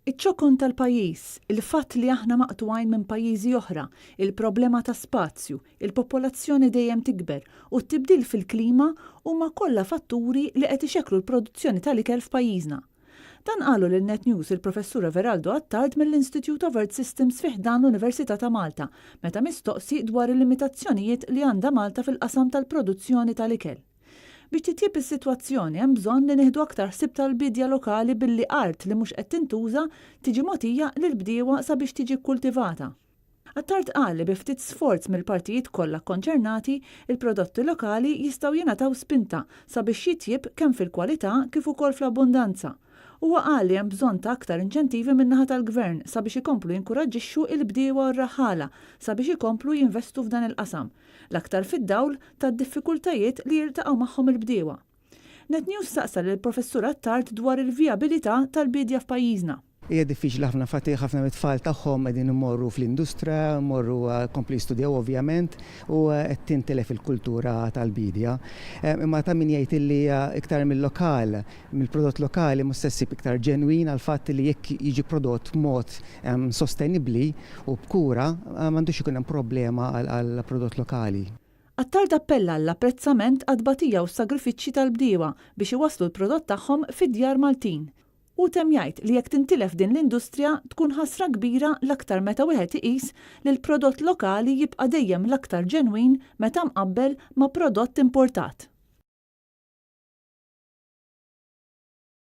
Iċ-ċokon tal-pajjiż, il-fatt li aħna maqtugħin minn pajjiżi oħra, il-problema ta' spazju, il-popolazzjoni dejjem tikber u t-tibdil fil-klima huma kollha fatturi li qed ixekklu l-produzzjoni tal-ikel f'pajjiżna. Dan qalu lil Net News il-Professur Everaldo Attard mill-Institute of Earth Systems fi ħdan l-Università ta' Malta meta mistoqsi dwar il-limitazzjonijiet li għandha Malta fil-qasam tal-produzzjoni tal-ikel. Biex titjieb is-sitwazzjoni hemm bżonn li nieħdu aktar ħsieb tal-biedja lokali billi art li mhux qed tintuża tiġi mogħtija lill-bdiewa sabiex tiġi kkultivata. Attard qal li bi ftit sforz mill-partijiet kollha kkonċernati, il-prodotti lokali jistgħu jingħataw spinta sabiex jitjieb kemm fil-kwalità kif ukoll fl-abbundanza. Huwa qal li hemm bżonn ta' aktar inċentivi min-naħa tal-Gvern sabiex ikomplu jinkuraġġixxu il-bdiewa u r-raħħala sabiex ikomplu jinvestu f'dan il-qasam. l-aktar fid-dawl tad-diffikultajiet li jiltaqgħu magħhom il-bdiewa. Net News staqsa lill-Professur Attard dwar il-vijabilità tal-biedja f'pajjiżna. Hija diffiċli ħafna, infatti ħafna mit-tfal tagħhom qegħdin imorru fl-industrija, imorru jkomplu jistudjaw ovvjament u qed tintilef il-kultura tal-biedja. Imma ta' min jgħid illi iktar mil-lokal, mill-prodott lokali mhux se ssib iktar ġenwin għall-fatt li jekk jiġi prodott b'mod sostenibbli u b'kura m'għandux ikun hemm problema għall-prodott lokali. Attard appella għall-apprezzament għat-tbatija u s-sagrifiċċji tal-bdiewa biex iwasslu l-prodott tagħhom fid-djar Maltin. Hu temm jgħid li jekk tintilef din l-industrija tkun ħasra kbira l-aktar meta wieħed iqis li l-prodott lokali jibqa' dejjem l-aktar ġenwin meta mqabbel ma' prodott importat.